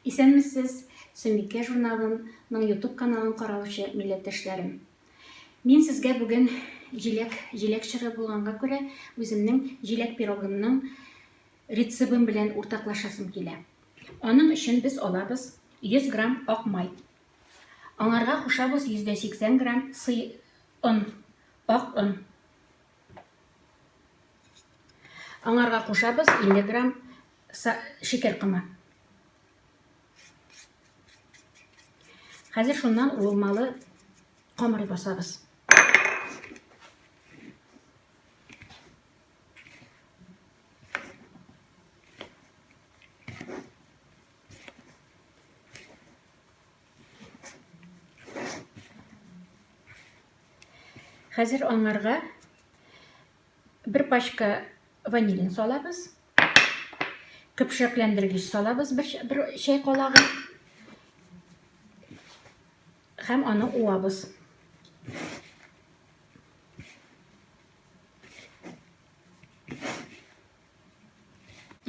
Исәнмесез, Сөмбикә журналының YouTube каналын караучы милләттәшләрем. Мин сезгә бүген җиләк, җиләк чоры булганга күрә, үземнең җиләк пирогымның рецебым белән уртаклашасым килә. Аның өчен без алабыз 100 грамм ак май. Аңарга кушабыз 180 грамм сый он, ак он. Аңарга кушабыз 50 грамм шикәр комы. Хәзер шуннан уылмалы камыр басабыз. Хәзер аңарга бер пачка ванилин салабыз. Көпшәкләндергеч салабыз бер, бер чәй калагы. Һәм аны уабыз.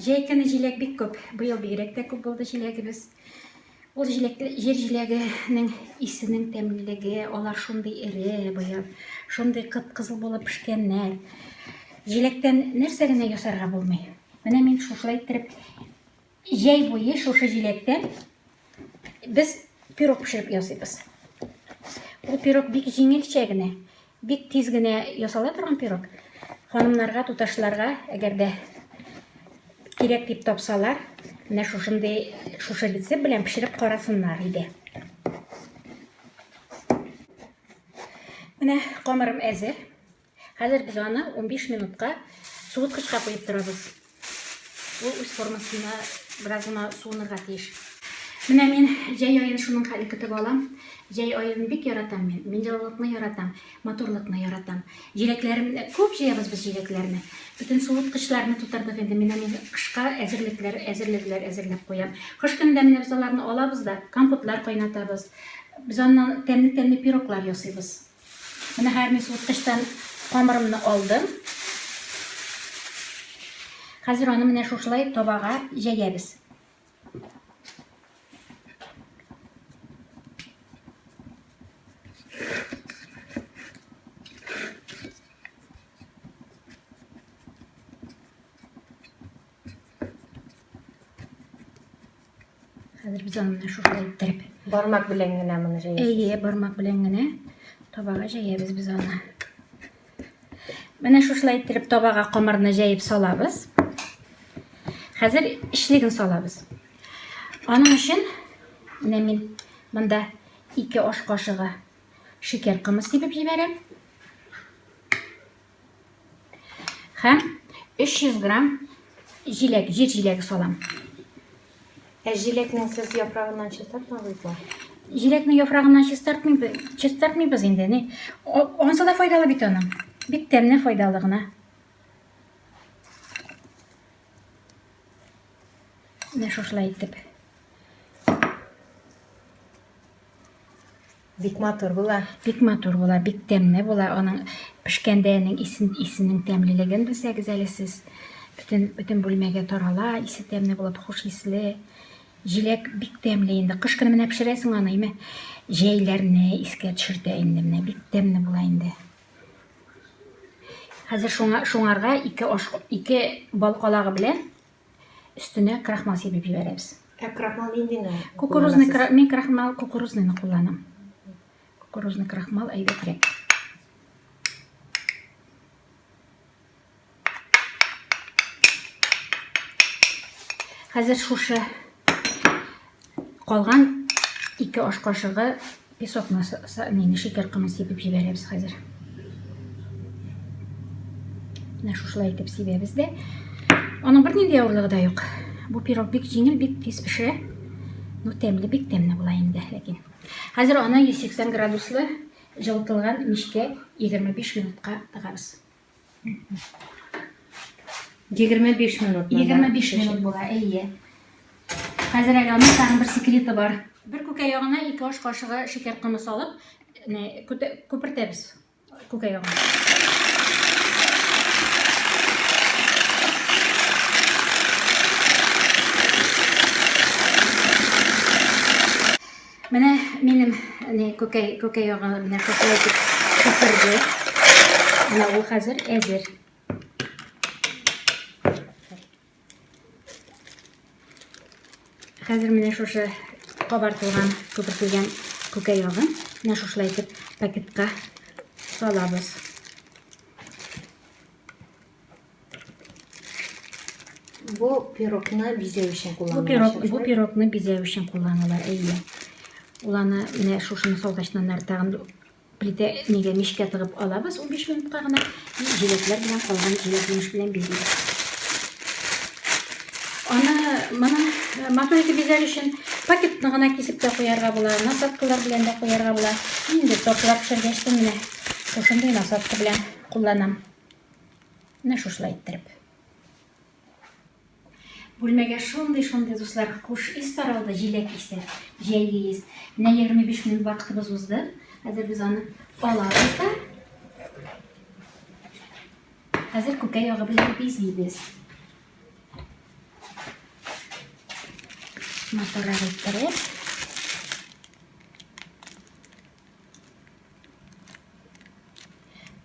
Җәй көне җиләк бик күп. Быел бигрәк тә күп булды җиләгебез. Ул җиләк, җир җиләгенең исенең тәмлелеге, алар шундый эре быел, шундый кып-кызыл булып пешкәннәр. Җиләктән нәрсә генә ясарга булмый. Менә мин шушылай иттереп җәй буе шушы җиләктән без пирог пешереп ясыйбыз. Ул пирог бик җиңелчә генә, Бик тиз генә ясала торган пирог. Ханымнарга, туташларга, әгәр дә кирәк дип тапсалар, менә шушындый шушы рецепт белән пешереп карасыннар иде. Менә камырым әзер. Хәзер без аны 15 минутка суыткычка куеп торабыз. Ул үз формасына бераз гына суынырга тиеш. Менә мин җәй аен шуның хәле көтеп алам. Җәй аен бик яратам мин. Мин җылылыкны яратам, матурлыкны яратам. Җиләкләрем күп җыябыз без җиләкләрне. Бөтен суыткычларны тутырдык инде. Менә мин кышка әзерлекләр, әзерлекләр әзерләп куям. Кыш көнендә менә без аларны алабыз да, компотлар кайнатабыз. Без аннан тәмле-тәмле пироглар ясыйбыз. Менә хәзер мин суыткычтан камырымны алдым. Хәзер аны менә шушылай табага җәябез. Хәзер без аны менә шушылай иттереп. Бармак белән генә моны җәясез. Әйе, бармак белән генә табага җәябез без аны. Менә шушылай иттереп табага камырны җәеп салабыз. Хәзер эчлеген салабыз. Аның өчен менә мин монда 2 аш кашыгы шикәр комы сибеп җибәрәм. Һәм 300 грамм җиләк, җир җиләге салам. Ә җиләкнең сез яфрагыннан чистартмадыгызмы? Җиләкнең яфрагыннан чистартмыйбыз, чистартмыйбыз инде. Ни? Ансы да файдалы бит аның. Бик тәмле файдалы гына. Менә шушылай итеп. Бик матур була. Бик матур була, бик тәмле була. Аның пешкәндә аның исен, исенең тәмлелеген белсәгез әле сез. Бөтен, бөтен бүлмәгә тарала, исе тәмле булып, хуш исле. Җиләк бик тәмле инде. Кыш көне менә пешерәсең аны, име? Җәйләрне искә төшертә инде менә, бик тәмле була инде. Хәзер шуңа, шуңарга ике аш, ике бал калагы белән Өстенә крахмал сибеп җибәрәбез. Ә крахмал ниндине? Кукурузный, кра... мин крахмал кукурузныйны кулланам. Кукурузный крахмал әйбәтрәк. Хәзер шушы калган ике аш кашыгы песокны, нини, шикәр комын сибеп җибәрәбез хәзер. Менә шушылай итеп сибәбез дә. Аның бернинди авырлыгы да юк. Бу пирог бик җиңел, бик тиз пешә. Ну, тәмле, бик тәмле була инде, ләкин. Хәзер аны 180 градуслы җылытылган мичкә 25 минутка тыгабыз. 25 минут. 25 минут була, әйе. Хәзер әле аның тагын бер секреты бар. Бер күкәй ягына 2 аш кашыгы шикәр комы салып, күпертәбез күкәй ягына. Менә минем не күкәй, күкәй ягы менә шушылай итеп күперде. Менә ул хәзер әзер. Хәзер менә шушы кабартылган, күпертелгән күкәй ягын менә шушылай итеп пакетка салабыз. Бу пирогны бизәү өчен кулланыла. Бу пирог, бу пирогны бизәү өчен кулланыла, әйе. Ул аны менә шушыны салгачтан тагын Плитә нигә мичкә тыгып алабыз 15 минутка гына. И җиләкләр белән калган җиләк җимеш белән бизибез. Аны моны э, матур итеп бизәр өчен пакетны гына кисеп тә куярга була, насадкалар белән дә куярга була. Инде тортлар пешергәч тә менә шушындый насадка белән кулланам. Менә шушылай иттереп. Бүлмәгә шундый-шундый дуслар хуш ис таралды, җиләк исе, җәйге ис. Менә 25 минут вакытыбыз узды. Хәзер без аны алабыз да. Хәзер күкәй ягы белән бизибез. Матуррак иттереп.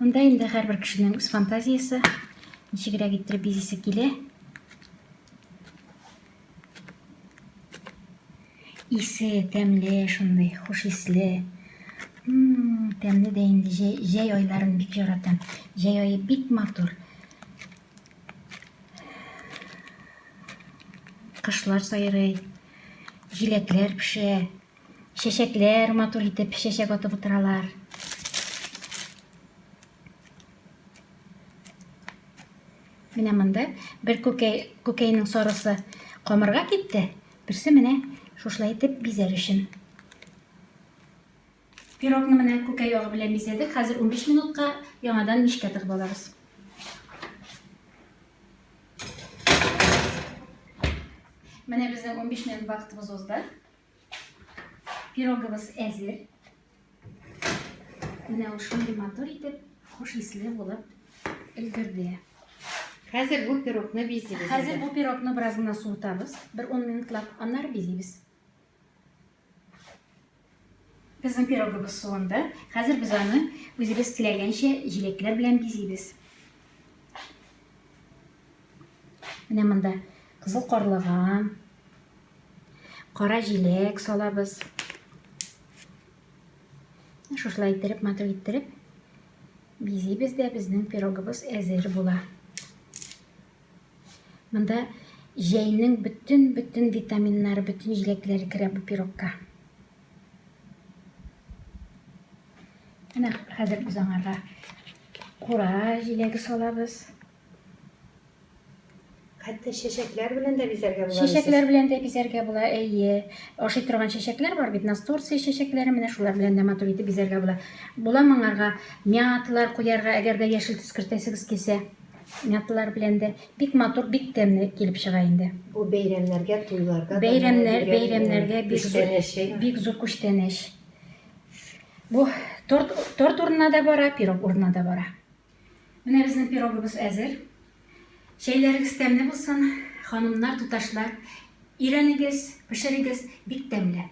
Монда инде һәрбер кешенең үз фантазиясе, ничегрәк иттереп бизисе килә. Исе тәмле, шундый хуш исле. Тәмле дә инде җәй, җәй айларын бик яратам. Җәй ае бик матур. Кошлар сайрый, җиләкләр пешә. Чәчәкләр матур итеп чәчәк атып утыралар. Менә монда бер күкәй, күкәйнең сарысы камырга китте, берсе менә шушылай итеп бизәр өчен. Пирогны менә күкәй ягы белән бизәдек. Хәзер 15 минутка яңадан мичкә тыгып алабыз. Менә безнең 15 минут вакытыбыз узды. Пирогыбыз әзер. Менә ул шундый матур итеп, хуш исле булып өлгерде. Хәзер бу пирогны бизибез. Хәзер бу пирогны бераз гына суытабыз, бер 10 минутлап, аннары бизибез. Безнең пирогыбыз суынды. Хәзер без аны үзебез теләгәнчә җиләкләр белән бизибез. Менә монда кызыл карлыган, Кара җиләк салабыз. Шушылай иттереп, матур иттереп бизибез дә безнең пирогыбыз әзер була. Монда җәйнең бөтен-бөтен витаминнары, бөтен җиләкләре керә бу пирогка. Менә хәзер без аңарга кура җиләге салабыз. Хәтта чәчәкләр белән дә бизәргә була. Чәчәкләр белән дә бизәргә була, әйе. Ашый торган чәчәкләр бар бит, настурция чәчәкләре, менә шулар белән дә матур итеп бизәргә була. Була моңарга мяталар куярга, әгәр дә яшел төс кертәсегез килсә. Мяталар белән дә бик матур, бик тәмле килеп чыга инде. Бу бәйрәмнәргә, туйларга бәйрәмнәр, бәйрәмнәргә бик зур, бик зур күчтәнәч. Бу торт, торт урынына да бара, пирог урынына да бара. Менә безнең пирогыбыз әзер. Чәйләрегез тәмле булсын, ханымнар, туташлар. Өйрәнегез, пешерегез, бик тәмле.